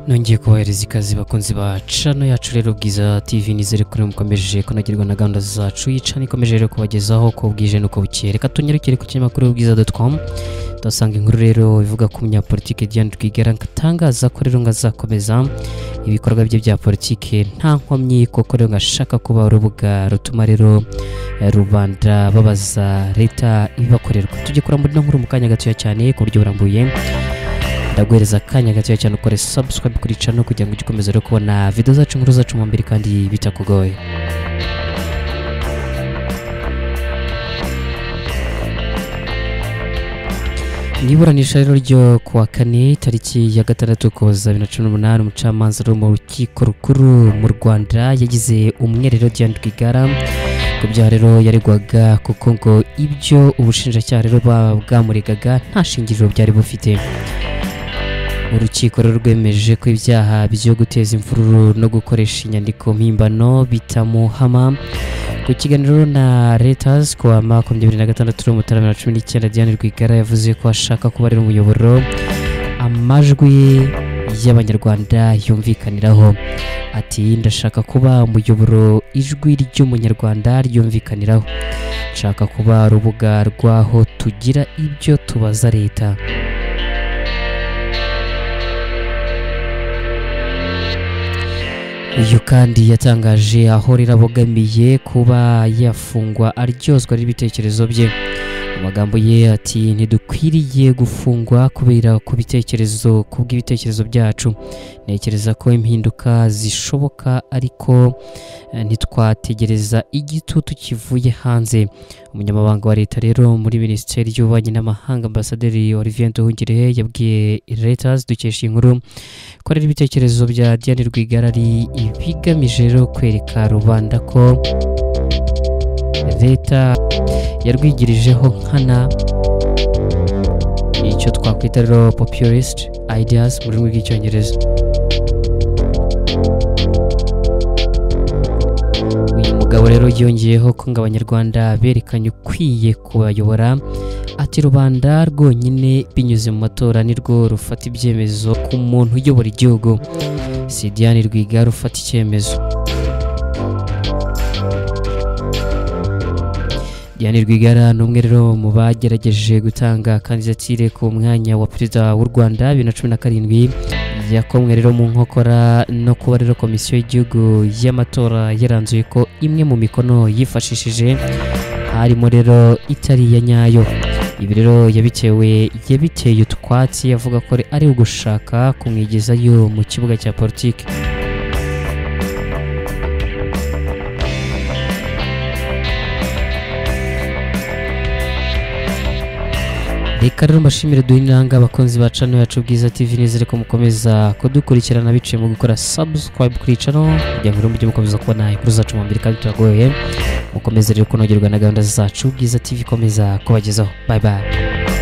Nongeye kubahereza ikaze bakunzi ba channel yacu rero Bwiza TV, nizere ko mukomeje kunogerwa na gahunda zacu. Iyi ikomeje rero kubagezaho ko bwije nuko bukeye. Reka tunyarukire ku kinyamakuru bwiza.com, tuhasanga inkuru rero ivuga ku munyapolitike Diane Rwigara atangaza ko rero ngazakomeza ibikorwa bye bya politike nta nkomyi, koko rero ngashaka kuba urubuga rutuma rero rubanda babaza leta ibibakorerwa. Tujye kurambura ino nkuru mu kanya gatoya cyane ku buryo burambuye. Ndaguhereza akanya gatoya cyane ukore subscribe kuri channel kugira ngo ujye ukomeza rero kubona video zacu, inkuru zacu mu mbere kandi bitakugoye. Niburanisha rero ryo kuwa kane tariki ya 6 Ukuboza 2018, umucamanza wo mu rukiko rukuru mu Rwanda yagize umwerero Diane Rwigara ku byaha rero yaregwaga, kuko ngo ibyo ubushinjacyaha rero bwamuregaga nta shingiro byari bufite. Urukiko rero rwemeje ko ibyaha byo guteza imvururu no gukoresha inyandiko mpimbano bitamuhama. Ku kiganiro na Reuters kuwa 26 Mutarama 2019, Diane Rwigara yavuze ko ashaka kuba ari umuyoboro amajwi y'Abanyarwanda yumvikaniraho. Ati ndashaka kuba umuyoboro ijwi ry'Umunyarwanda ryumvikaniraho, nshaka kuba urubuga rwaho tugira ibyo tubaza leta. Uyu kandi yatangaje aho rirabogamiye kuba yafungwa aryozwa n'ibitekerezo bye. Mu magambo ye ati ntidukwiriye gufungwa kubera ku bitekerezo kubw'ibitekerezo byacu. Ntekereza ko impinduka zishoboka ariko ntitwategereza igitutu kivuye hanze. Umunyamabanga wa leta rero muri Minisiteri y'Ububanyi n'Amahanga Ambasaderi Olivier Nduhungirehe yabwiye Reuters dukesha inkuru ko rero ibitekerezo bya Diane Rwigara ari ibigamije rero kwereka rubanda ko leta yarwigirijeho nkana icyo twakwita rero populist ideas mu rurimi rw'Icyongereza. Uyu mugabo rero yongeyeho ko ngo Abanyarwanda berekanye ukwiye kubayobora, ati rubanda rwonyine binyuze mu matora nirwo rufata ibyemezo ku muntu uyobora igihugu, si Diane Rwigara ufata icyemezo. Diane Rwigara ni umwe rero mu bagerageje gutanga kandidatire ku mwanya wa perezida w'u Rwanda 2017, yakomwe rero mu nkokora no kuba rero komisiyo y'igihugu y'amatora yaranzuye ko imwe mu mikono yifashishije harimo rero itari ya nyayo. Ibi rero yabiteye utwatsi avuga ko ari ugushaka kumwigezayo mu kibuga cya politiki. Reka rero mbashimire duhinanga abakunzi ba channel yacu Bwiza TV, nizere ko mukomeza kudukurikirana biciye mu gukora subscribe kuri channel kugira ngo mujye mukomeza kubona inkuru zacu mu mbere kandi turagoye. Mukomeze rero kunogerwa na gahunda zacu Bwiza TV ikomeza kubagezaho. Bye bye.